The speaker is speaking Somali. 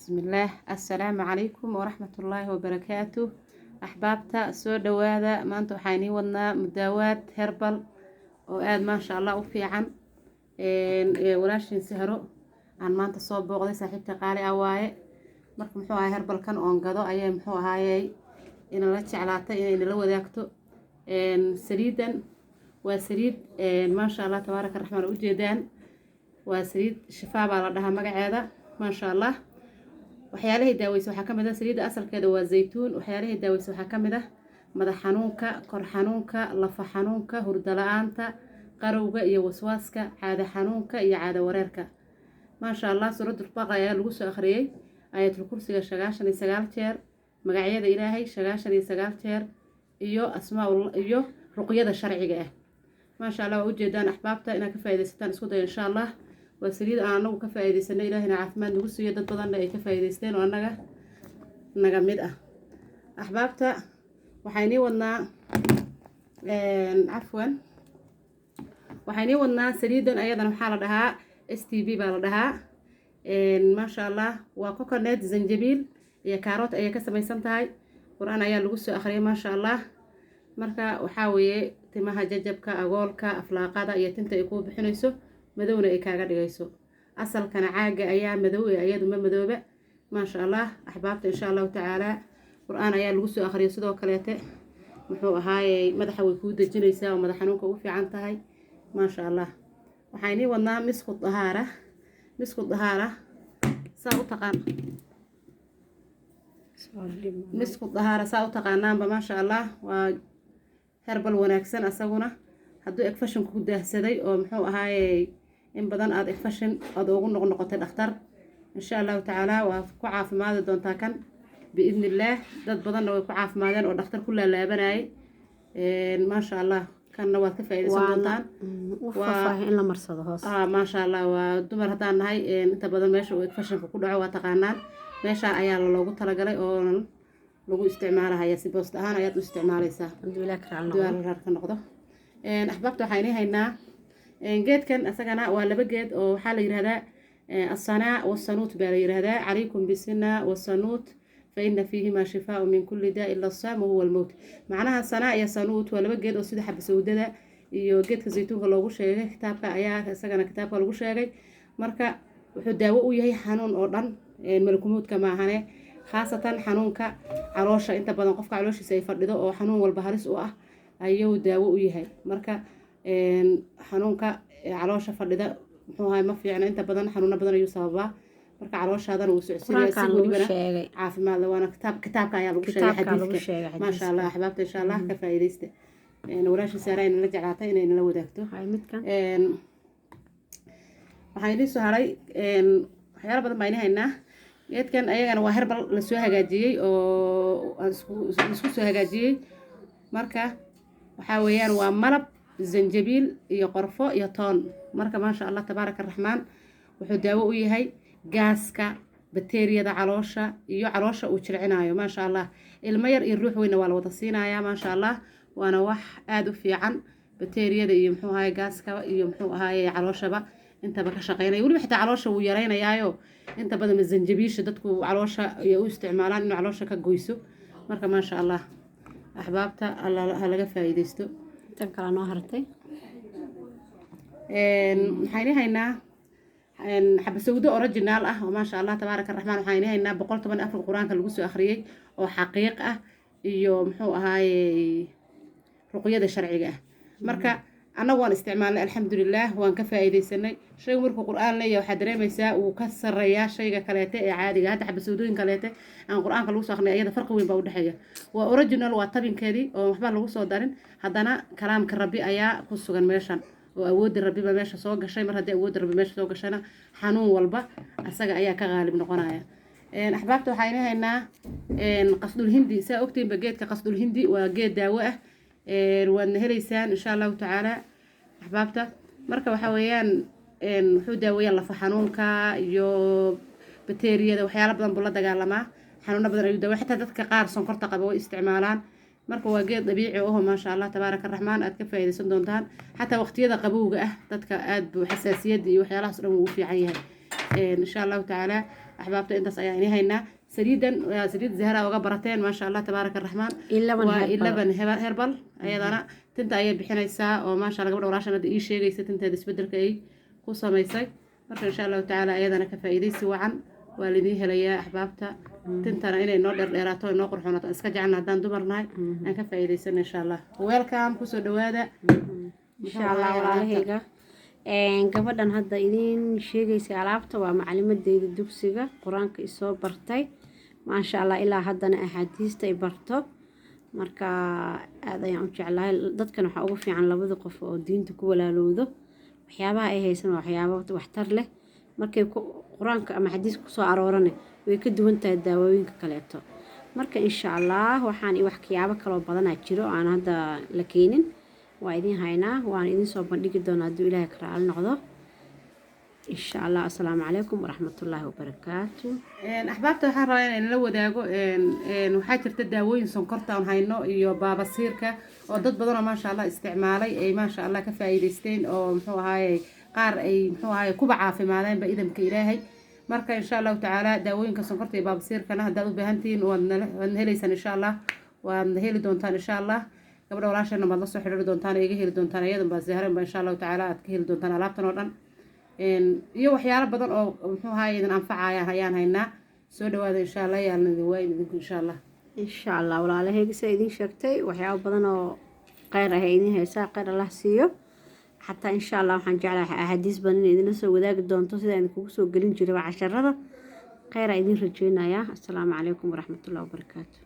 Bismillaah. Assalaamu calaykum waraxmatullaahi wabarakaatu. Axbaabta, soo dhowaada. Maanta waxaa inii wadnaa mudaawaad herbal oo aada, maasha Allah, u fiican. Walaashin Sahro aan maanta soo booqday, saaxiibta qaali ah waaye. Marka muxuu ahay, herbalkan oon gado ayay muxuu ahaayey inala jeclaatay inay nala wadaagto. Saliidan waa saliid, maasha Allah, tabaaraka raxmaan, ujeedaan. Waa saliid Shifaa baa la dhahaa magaceeda, maasha Allah. Waxyaalahay daaweysa waxaa ka mid ah, saliidda asalkeeda waa zaytuun. Waxyaalahay daaweysa waxaa ka mid ah madax xanuunka, kor xanuunka, lafa xanuunka, hurdo la-aanta, qarowga iyo waswaaska, caado xanuunka iyo caado wareerka, maasha Allah. Suuratul Baqara ayaa lagu soo akhriyey, Aayatul Kursiga 99 jeer, magacyada Ilaahay 99 jeer iyo asmaa iyo ruqyada sharciga ah, maasha Allah. Waa ujeedaan axbaabta, inaad ka faaidaysataan isku dayo, insha Allah. Waa saliid aan anagu ka faaidaysanay, Ilaahina caafimaad nagu siiyo, dad badanna ay ka faa'idaysteen oo annaga naga mid ah. Axbaabta, waxaynii wadnaa, cafwan, waxaynii wadnaa saliidan. Ayadana waxaa la dhahaa STB baa la dhahaa, maasha Allah. Waa coconut, zanjabiil iyo kaaroot ayay ka samaysan tahay. Qur-aan ayaa lagu soo akhriyay, maasha Allah. Marka waxaa weeye timaha jajabka, agoolka, aflaaqada iyo tinta ay kuu bixinayso, madowna ay kaaga dhigayso. Asalkana caaga ayaa madow ee ayadu ma madooba, maasha Allah. Axbaabta, insha Allahu tacaala, qur-aan ayaa lagu soo akhriyay. Sidoo kaleete muxuu ahaayey, madaxa way kuu dejinaysaa oo madax xanuunka ugu fiican tahay, maasha Allah. Waxaynii wadnaa misku dahaara. Misku dahaara saa u taqaan, misku dahaara saa u taqaanaanba, maasha Allah. Waa herbal wanaagsan asaguna. Hadduu infection ku daahsaday oo muxuu ahaayey in badan aada infection aada ugu noqnoqotay dhakhtar, insha Allahu tacaala waa ku caafimaadi doontaa kan, biidni Illaah. Dad badanna way ku caafimaadeen oo dhakhtar ku laalaabanayay, maasha Allah. Kanna waad ka faa'iidaysan doontaan. U faahfaahin in la marsado hoos. Maasha Allah. Waa dumar haddaan nahay, inta badan meesha uu infectionka ku dhaco waa taqaanaan. Meesha ayaa loogu talagalay oo lagu isticmaalahaya. Si boost ahaan ayaad u isticmaaleysaa. Hadduu Ilaah ka raali hadduu noqdo. Alla raar ka noqdo. Axbaabta, waxaa inii haynaa geedkan. Isagana waa laba geed oo waxaa la yihahdaa asanaa wasanuut baa la yihahdaa. Calaykum bisina wasanuut fa ina fiihima shifaau min kulli daa ila asaam wahuwa almowt. Macnaha sanaa iyo sanuut waa laba geed oo sida xabasawdada iyo geedka zaytuunka loogu sheegay kitaabka ayaa isagana kitaabka lagu sheegay. Marka wuxuu daawo u yahay xanuun oo dhan, malakumuudka maahane, khaasatan xanuunka caloosha. Inta badan qofka calooshiisa ay fadhido oo xanuun walba halis u ah ayuu daawo u yahay. Marka xanuunka caloosha fadhida muxuu ahay, ma fiicna, inta badan xanuuno badan ayuu sababaa. Marka calooshaadana wuu socodsiinaya si Qur-aankan lagu welibana sheegay. caafimaad leh. Waana kitaab, kitaabka ayaa lagu sheegay. Kitaabkaa lagu Xadiiska sheegay. Maasha Allah. Axbaabta, insha Allah ka faa'iidaysta. Walaashii Saara inala jeclaatay inay nala wadaagto. Hay midkan. Waxaan idiin soo haray waxyaalo badan baa ini haynaa. Geedkan ayagana waa herbal lasoo hagaajiyey oo aan isku soo hagaajiyey. Marka waxaa weeyaan waa malab, zanjabiil iyo qorfo iyo toon. Marka maasha Allah, tabaaraka raxmaan, wuxuu daawo u yahay gaaska, bakteeriyada caloosha iyo caloosha uu jilcinayo, maasha Allah. Ilmo yar iyo ruux weyna waa la wada siinayaa, maasha Allah. Waana wax aada u fiican, bakteeriyada iyo muxuu ahaye gaaska iyo muxuu ahaye calooshaba intaba ka shaqeynaya. Weliba xitaa caloosha wuu yaraynayaayo. Inta badan zanjabiisha dadku caloosha ay u isticmaalaan inuu caloosha ka goyso. Marka maasha Allah, axbaabta, ha laga faa'iidaysto. Tan kale noo hartay. Waxaan haynaa xabasawdo original ah oo maasha Allah, tabaaraka raxmaan. Waxaan haynaa 114 Qur-aanka lagu soo akhriyey oo xaqiiq ah iyo muxuu ahaayey ruqyada sharciga ah. Marka annagu waan isticmaalnay, alxamdulilah, waan ka faa'iidaysanay. Shaygu markuu Qur-aan leeyahay, waxaad dareemaysaa wuu ka sarreeyaa shayga kaleete ee caadiga. Hadda xabasawdooyin kaleete aan Qur-aanka lagu soo akhriyay, ayada farqi weyn baa udhexeeya. Waa original, waa tabinkeedii oo waxba lagu soo darin. Haddana kalaamka Rabbi ayaa ku sugan meeshan oo awoodda Rabbiba meesha soo gashay. Mar haddii awoodda Rabbi meesha soo gashana, xanuun walba asaga ayaa ka qaalib noqonaya. Axbaabta, waxaa ina haynaa qasdul hindi. Saa ogtiinba, geedka qasdul hindi waa geed daawo ah. Waadna heleysaan, insha Allahu tacaala, axbaabta. Marka waxaa weeyaan wuxuu daaweeyaa lafa xanuunka iyo bateeriyada, waxyaalo badan buu la dagaalamaa, xanuuno badan ayuu daaweya. Xitaa dadka qaar sonkorta qaba way isticmaalaan. Marka waa geed dabiici aho, maasha Allah, tabaaraka raxmaan, aad ka faa'iidaysan doontaan. Xataa waqtiyada qabowga ah dadka aad buu xasaasiyadda iyo waxyaalahaas dhan wuu u fiican yahay. Insha Allahu tacaala, axbaabta, intaas ayaan inii haynaa. Saliidan waa saliid Zahra uga barateen, maasha Allah, tabaaraka Raxmaan. 11 waa herbal. 11 herbal. Ayadana tinta ayay bixinaysaa oo maasha Allah, gabadha walaashan hadda ii sheegaysa tinteeda isbedelka ay ku samaysay. Marka insha Allahu tacaala ayadana ka faa'iidaysi wacan waa laidin helayaa, axbaabta. Tintana inay noo dheerdheeraato, noo qurxoonaato iska jecelna haddaan dumar nahay. Aan ka faa'iidaysano insha Allah. Welcome, kusoo dhawaada. Insha Allah, walaalahayga. Gabadhan hadda idiin sheegaysa alaabta waa macalimadeyda dugsiga Qur-aanka isoo bartay, maasha Allah, ilaa haddana axaadiista ay barto. Marka aada ayaan u jeclahay. Dadkan waxaa ugu fiican labada qof oo diinta ku walaalowdo. Waxyaabaha ay haysan waa waxyaabo waxtar leh. Markay Qur-aanka ama xadiiska kusoo aroorane, way ka duwan tahay daawooyinka kaleeto. Marka insha Allah waxaan iyo waxyaabo kaloo badanaa jiro oo aan hadda la keenin waa idiin haynaa, waan idiin soo bandhigi doonaa hadduu Ilaahay ka raali noqdo, insha Allah. Asalaamu calaykum waraxmatullaahi wabarakaatu. Axbaabta, waxaan rabaa inaan la wadaago, waxaa jirta daawooyin sonkorta aan hayno iyo baabasiirka oo dad badan oo maasha Allah isticmaalay ay maasha Allah ka faa'iidaysteen, oo muxuu ahaaye, qaar ay muxuu ahaaye kuba caafimaadeenba idamka Ilaahay. Marka insha Allahu tacaala daawooyinka sonkorta iyo baabasiirkana haddaad u baahan tihiin, waadna heleysaan insha Allah, waadna heli doontaan insha Allah. Gabadha walaasheena baad la soo xidhiiri doontaan, iga heli doontaan, iyadan baa Zahran ba insha Allahu tacaala aad ka heli doontaan alaabtan oo dhan iyo waxyaalo badan oo muxuu ahaye idin anfacayaan ayaan haynaa. Soo dhawaada insha Allah, yaalna idin waayin idinku insha Allah. Insha Allah, walaalahayga, sida idiin sheegtay, waxyaabo badan oo kheyr ah ay idiin haysaa. Kheyr Allah siiyo. Xataa insha Allah waxaan jeclahay axaadiis badan inay idinla soo wadaagi doonto, sida idinkugu soo gelin jiray casharada. Kheyr aa idiin rajeynayaa. Asalaamu calaykum waraxmatullahi wabarakaatu.